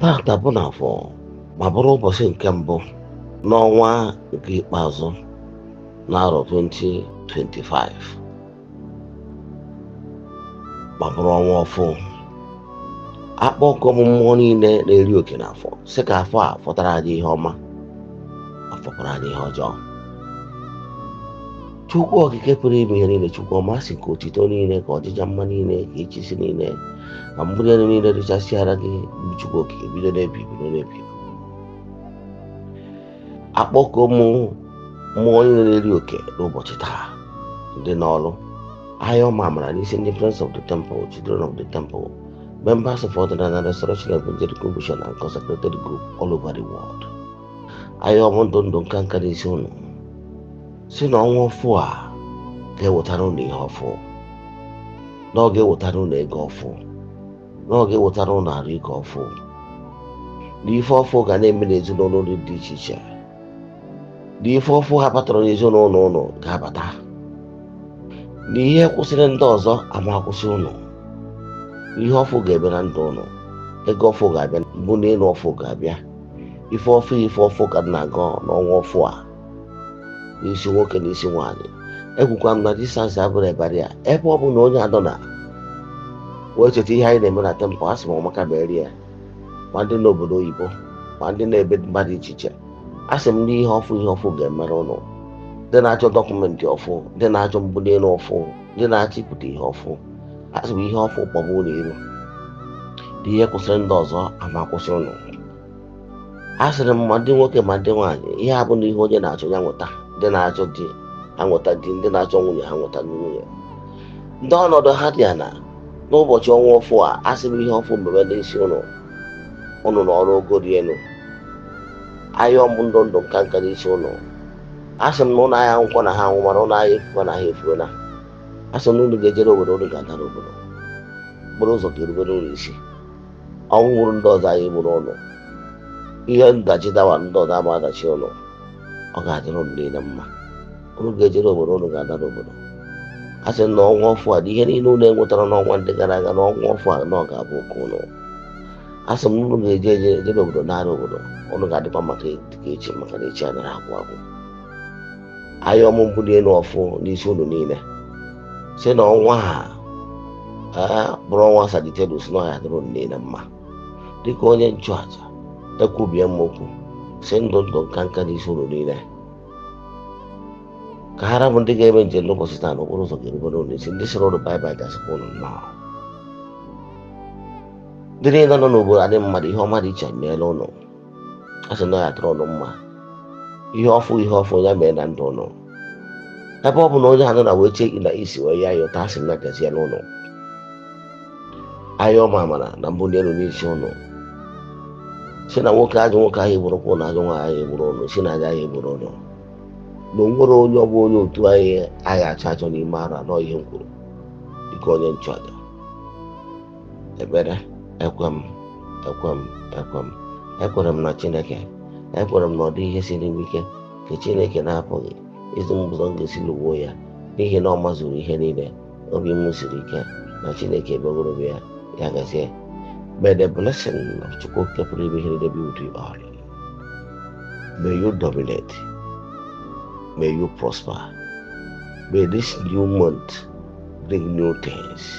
Tata bụ n'afọ ma bụrụ ụbọchị nke mbụ n'ọnwa nke ikpeazụ n'arọ 2025, ma bụrụ ọnwa ọfụ. Akpọkọ m mmụọ niile na-eri oke n'afọ, sị ka afọ a fọtara anyị ihe ọma, ma fọkwara anyị ihe ọjọọ. Chukwu Okike pụrụ ime ihe niile, Chukwu ọma, sị ka otito niile, ka ọjịja mma niile, ka ịchịisi niile, ka mbuli elu niile dịchasịara gị bụ Chukwu Okike, bido n'ebi bido n'ebi. Akpọkọ m mmụọ niile na-eri oke n'ụbọchị taa, ndị n'ọlụ ahịa ọma amara n'isi ndị Friends of the Temple, Children of the Temple, members of Ọdịnala Restoration Evangelical Mission and Consecrated Group all over the world. Ahịa ọmụ ndụ ndụ nka nka n'isi ụnụ, si na ọnwa ọfụ a ga-ewetara ụnụ ihe ọfụ, na ọ ga-ewetara ụnụ ego ọfụ, na ọ ga-ewetara ụnụ arụ ike ọfụ, na ife ọfụ ga na-eme n'ezinụlọ ụnụ dị iche iche, na ife ọfụ ha batara n'ezinụlọ ụnụ ga-abata, na ihe kwụsịrị ndị ọzọ ama akwụsị ụnụ, ihe ọfụ ga-eme na ndụ ụnụ, ego ọfụ ga-abịa, mbụ na elu ọfụ ga-abịa, ife ọfụ ife ọfụ ka m na-agọ n'ọnwa ọfụ a n'isi nwoke na isi nwaanyị. Ekwukwa m na distance abụrụ ebara ya, ebe ọ bụ na onye adọ na wee cheta ihe anyị na-eme na temple, a sị m ọmaka mere ya, ma ndị n'obodo oyibo, ma ndị na-ebe mba dị iche iche. A sị m na ihe ọfụ ihe ọfụ ga-emere ụnụ, ndị na-achọ document ọfụ, ndị na-achọ mbuli elu ọfụ, ndị na-achọ ibute ihe ọfụ. A sị m ihe ọfụ kpọba ụlọ iru, na ihe kwụsịrị ndị ọzọ ama akwụsị ụnụ. A sịrị m ma ndị nwoke ma ndị nwaanyị, ihe a bụ na ihe onye na-achọ ya nweta, ndị na-achọ di ha nweta di, ndị na-achọ nwunye ha nweta nwunye, ndị ọnọdụ ha dị ana n'ụbọchị ọnwa ọfụ a. Asị m ihe ọfụ mmemme n'isi ụnụ, ụnụ na ọrụ ogo dị elu. Ahịa ọmụ ndụ ndụ nka nka n'isi ụnụ. Asị m na ụnụ ahịa nkwọ na ha anwụ, mana ụnụ ahịa efukwa na ha efuola. Asị m na ụnụ ga-ejere obodo, ụnụ ga-adara obodo, okporo ụzọ ga-erubere ụnụ isi. Ọnwụ gburu ndị ọzọ anyị gburu ụnụ, ihe ndachi dawa ndị ọzọ ama adachi ụnụ. Ọ ga-adịrị ụnụ niile mma. Ụnụ ga-ejere obodo, ụnụ ga-adara obodo. A sị na ọnwa ọfụ a, na ihe niile ụnụ enwetara n'ọnwa ndị gara aga, na ọnwa ọfụ a na ọ ga-abụ oke ụnụ. A sị m na ụnụ ga-eje eje ejere obodo, nara obodo, ụnụ ga-adịkwa maka dịka echi, maka na echi anaghị agwụ agwụ. Ahịa ọmụ mbuli elu ọfụ n'isi ụnụ niile, si na ọnwa a bụrụ ọnwa Sagittarius, na ọ ya dịrị ụnụ niile mma. Dịka onye nchụaja, ekwubie m okwu, si ndụ ndụ nka nka n'isi ụnụ niile, ka ha rabụ ndị ga-eme njem n'ụbọchị taa n'okporo ụzọ ga-erubere ụnụ isi. Ndị sịrị ụnụ bye bye gasịkwa ụnụ nnọọ. Ndị niile nọ n'obodo adị mmadụ, ihe ọma dị iche meela ụnụ. A sị na ọ ya dịrị ụnụ mma. Ihe ọfụ ihe ọfụ ya mee na ndụ ụnụ. Ebe ọ bụ na onye anọ na wee chee na isi wee ya ya ụta, asị m na gaziela ụnụ. Ahịa ọma amara na mbuli elu n'isi ụnụ, si na nwoke ajọ nwoke ahụ egburukwa ụnụ, ajọ nwaanyị egburu ụnụ, si na aja ahụ egburu ụnụ, na o nwere onye ọ bụ onye otu anyị anyị achọ achọ n'ime arụ anọ. Ihe m kwuru dịka onye nchụaja ekpere, ekwe m, ekwe m, ekwe m, ekwere m na Chineke, ekwere m na ọ dị ihe siri m ike nke Chineke na-apụghị izi m ụzọ m ga-esi lụgbuo ya, n'ihi na ọ mazuru ihe niile. Obi m siri ike na Chineke emegoro m ya. Ya gazie. May the blessing of Chukwu Okike pụrụ ime ihe niile be with you all. May you dominate. May you prosper. May this new month bring new things.